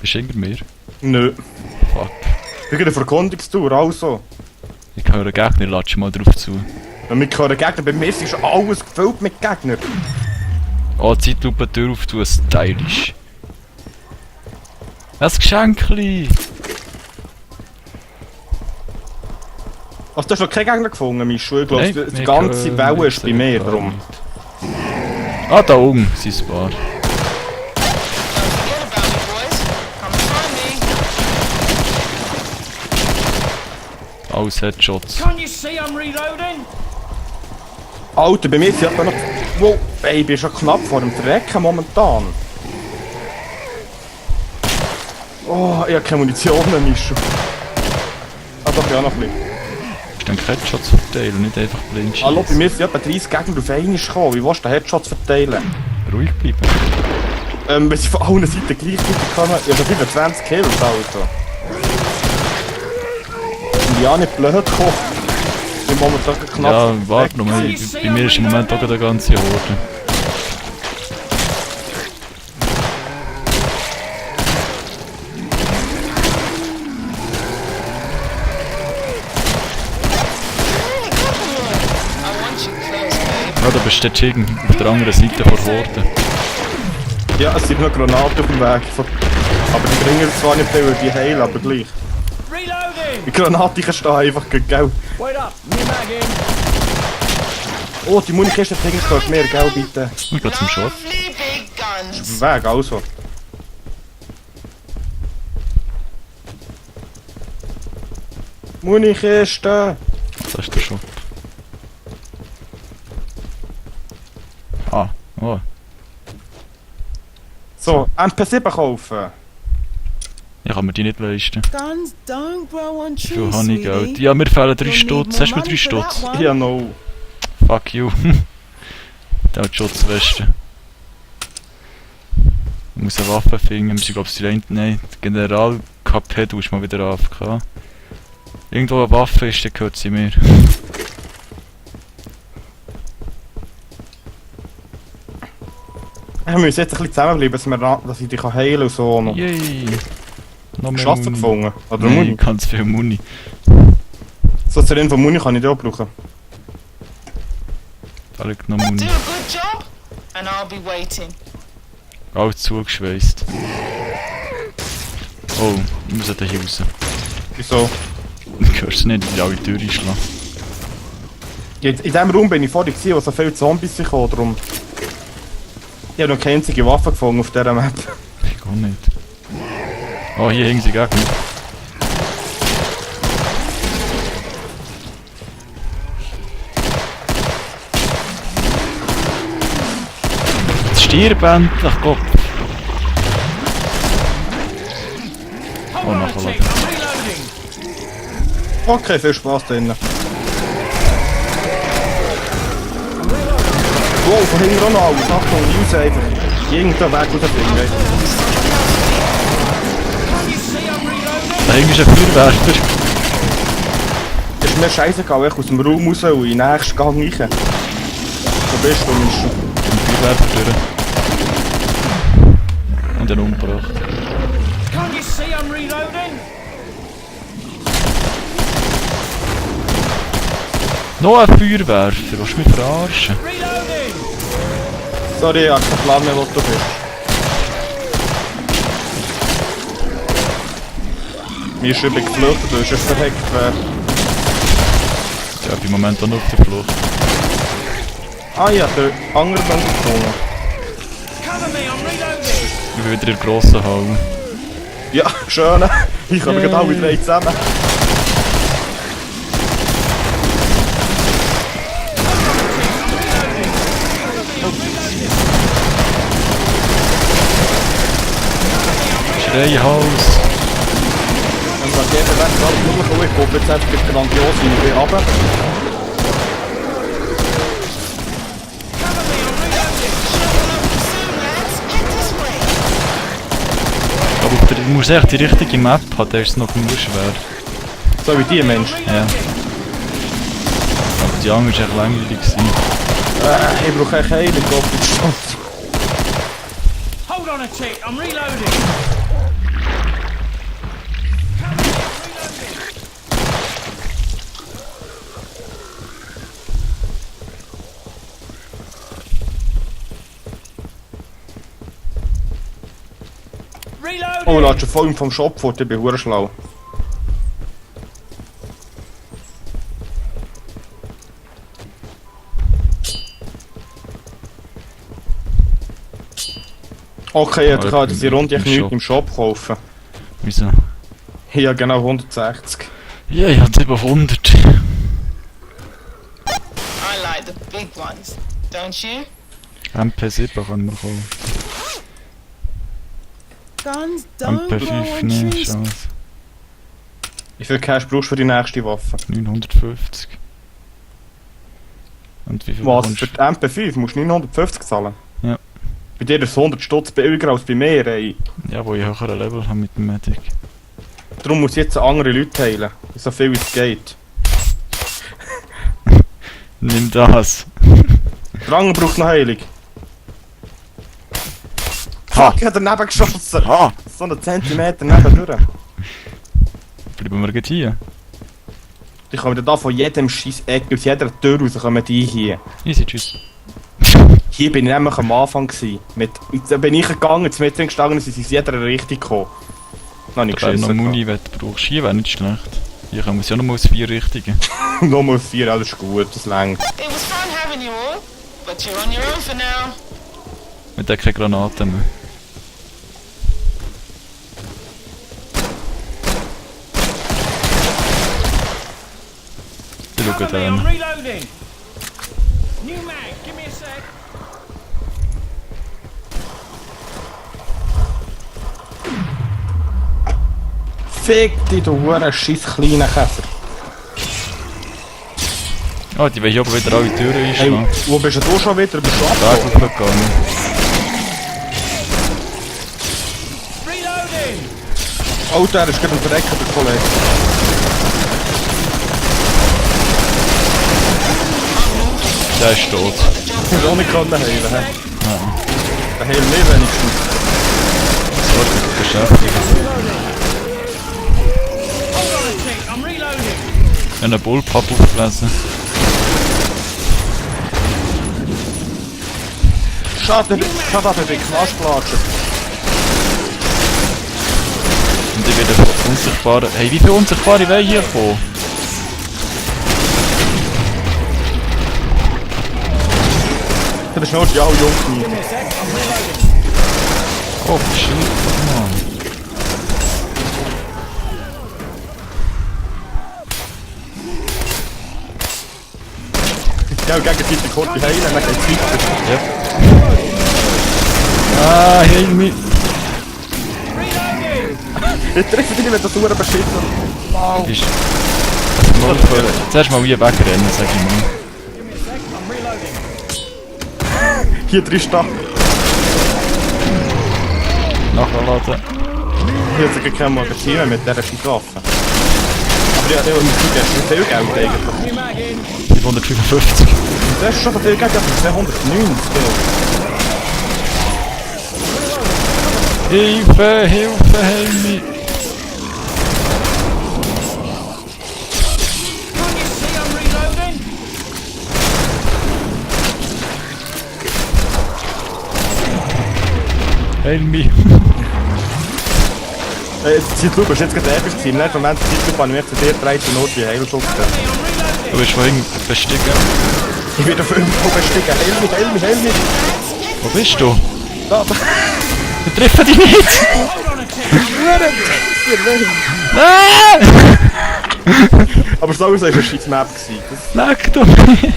Bist du hinter mir? Nö. Fuck. Ich bin eine Verkundungstour, also. Ich höre einen Gegner, latsch mal drauf zu. Wenn wir hören Gegner, bei mir ist schon alles gefüllt mit Gegnern. Oh, Zeitlupe Tür auf, du stylisch. Das Geschenkli! Also, du hast noch keinen Gegner gefunden, Michu. Ich glaube, Nein, die ganze Welle ist bei mir, darum. Ah, da oben, sein Bar. Alles Headshots. Can't you see I'm reloading? Alter, bei mir ist ja noch... Wow, ey, ich bin schon knapp vor dem Verrecken momentan. Oh, ich habe keine Munition mehr, Michu. Ah, doch, ja, noch ein bisschen. Du musst dann Headshots verteilen, nicht einfach blind schießen. Hallo, bei mir sind etwa 30 Gegner auf einmal gekommen. Wie willst du den Headshots verteilen? Ruhig bleiben. Wenn sie von allen Seiten gleichzeitig kommen, ich habe 25 Kills, Alter. Und ja, nicht blöd gekommen. Ich bin momentan knapp. Ja, warte noch mal. Bei mir ist im Moment auch gerade eine ganze Horde. Ja, da bist du jetzt irgendwo auf der anderen Seite vor Horde. Ja, es sind noch Granaten auf dem Weg. Aber die bringen zwar nicht viel, die heilen, aber gleich. Reloading! Die Granaten stehen einfach gell. Wait up, new mag in. Oh, die Munikiste gehört mehr, gell, bitte. Ich gehe zum Shot. Lovely big guns. Auf dem Weg, also. Munikiste! Da ist der Shot. Ah, oh. So, MP7 kaufen. Ich kann mir die nicht leisten. Guns don't grow on Wie viel trees, habe ich Geld? sweetie. Ja, mir fehlen 3 You'll need Stutz. more Hast du mir 3 money for that Stutz? one. Ja, no. Fuck you. Der hat Schutzweste. Ich muss eine Waffe finden. Ich glaube, die Nein, der General KP, du bist mal wieder AFK. Irgendwo eine Waffe ist, dann gehört sie mir. Wir müssen jetzt ein bisschen zusammenbleiben, dass ich dich heilen kann und so noch. Yay! Noch mehr Schatten Muni. gefunden. Oder Nein, Muni. ganz viel Muni. So, zur Info Muni kann ich die auch brauchen. Da liegt noch Do Muni. a good job, and I'll be waiting. Alles zugeschweißt. Oh, ich muss da hier raus. Wieso? Du hörst es nicht, wie alle Türen schlagen. In diesem Raum bin ich vorhin gewesen, wo so viele Zombies sind gekommen, darum... Ich habe noch keine einzige Waffe gefunden auf dieser Map. Ich auch nicht. Oh, hier hängen sie Gegner. Jetzt stirb endlich, Gott! Hold Oh, on a noch tick, ein I'm reloading. Okay, viel Spaß drinnen. Wow, von hinten auch noch alles. Achtung, raus einfach. Irgendeinen Weg rausfinden. Can't you see I'm reloading? Da hinten ist ein Feuerwerfer. Es ist mir scheißegal, ich aus dem Raum raus und in den nächsten Gang rein. So bist du, Misch. Ein Feuerwerfer durch. Und dann umgebracht. Can't you see I'm reloading? Noch ein Feuerwerfer, willst du mich verarschen? Reloading! Sorry, ich habe keinen Plan mehr, wo du bist. Mir ist übrig geflogen, du bist verheckt. Ja, ich bin im Moment auch noch auf der Flucht. Ah ja, der andere Gang gefunden. Cover me, I'm reloading! Ich bin wieder in der grossen Halle. Ja, schön. Ich komme gerade alle drei zusammen. Schreihaus! Und dann geht der Weg gerade durchgekommen. Ich komme jetzt einfach grandios in die runter. Cover me, I'm reloading! Soon, lads, head this way. Aber du musst echt die richtige Map haben, dann ist es noch genug schwer. So wie die Mensch. Ja. Aber die andere war echt langweilig. gewesen. Ich brauche echt Heilung, Gott. Hold on a tick, I'm reloading! Reloading! Oh, lass schon voll vom Shop vor, ich bin hure schlau. Okay, Ah, ich kann diese Runde im nichts Shop. im Shop kaufen. Wieso? Ja, genau 160. Ja, ich hab 700. I like the big ones, don't you? MP7 kann man kaufen. Guns don't grow MP5 on nicht, trees. Chance. Wie viel Cash brauchst du für die nächste Waffe? 950. Und wie viel Was? bekommst Für die MP5 musst du 950 zahlen? Ja. Bei dir ist es 100 Stutz billiger als bei mir, ey. Ja, wo ich höhere Level habe mit dem Medic. Darum muss ich jetzt andere Leute heilen. So viel wie es geht. Nimm das. Drang braucht noch Heilung. Ha! Fuck, ich hab daneben geschossen! Ha! So einen Zentimeter nebendurch. Bleiben wir gleich hier. Die kommen da von jedem scheiß Eck, aus jeder Tür raus kommen die hier. Easy, tschüss. Hier bin ich nämlich am Anfang gewesen. Da bin ich gegangen, jetzt mit drin gestanden und sie sind aus jeder Richtung gekommen. Dann habe ich Da wäre noch geschissen. Muni, wenn du brauchst. Hier wäre nicht schlecht. Hier kommen wir ja noch mal aus 4 Richtungen. Nochmal 4, alles ist gut, das längt. It was fun having you all, but you're on your own for now. Wir haben keine Granaten mehr. Ich schau Cover me, I'm den. reloading! New mag, give me a sec. Fick dich, du hure scheiß kleiner Käfer. Ah, die wollen hier aber wieder alle Türen Hey, einschlagen. wo bist du schon wieder? Bist du Da abgekommen? hochgegangen. Reloading! Oh, der ist gerade ein Verrecker, der Kollege. Der ist tot. Ich will auch nicht heilen, hä? Der heilt nicht wenigstens. Sorge, beschäftigt. Hold on a tick, I'm reloading! Ich habe einen Bullpup aufgelesen. Schade, ich hab den Knast gelatscht. Und ich werde von unsichtbaren... Hey, wie viele Unsichtbare wollen hier kommen? Das ist nur die alle Jungen. Oh, shit, Mann. Ja, gegenseitig kurz die heilen, dann geht's weiter. Ja. Ah, heil mich. Reloading! Ich treffe dich nicht, wenn das Uhr beschissen. Du bist... Zuerst mal wie wegrennen, sag ich mal. Give me a sec, I'm reloading. Hier 3 Stacheln. Nachladen. Hier hat sogar kein Magazin mehr mit dieser Scheißwaffe. Aber ja, der ist schon viel Geld eigentlich. New mag in. 555. Das ist schon so viel Geld, aber 290. Hilfe, Hilfe, heil mich. Can't you see I'm reloading? Heil mich. Die Zeitlupe war jetzt gerade episch gewesen. Im letzten Moment die Zeitlupe habe ich mich zu dir gedreht und nur die Heilschutz. Cover me, I'm reloading! Du bist vorhin bestiegen. Ich werde auf irgendwo bestiegen. Heil mich, heil mich, heil mich. Wo bist du? Da, da. Wir treffen dich nicht! Hold on a tick! Nein! Aber so war es eine scheiß Map gewesen. Das Leck doch mich!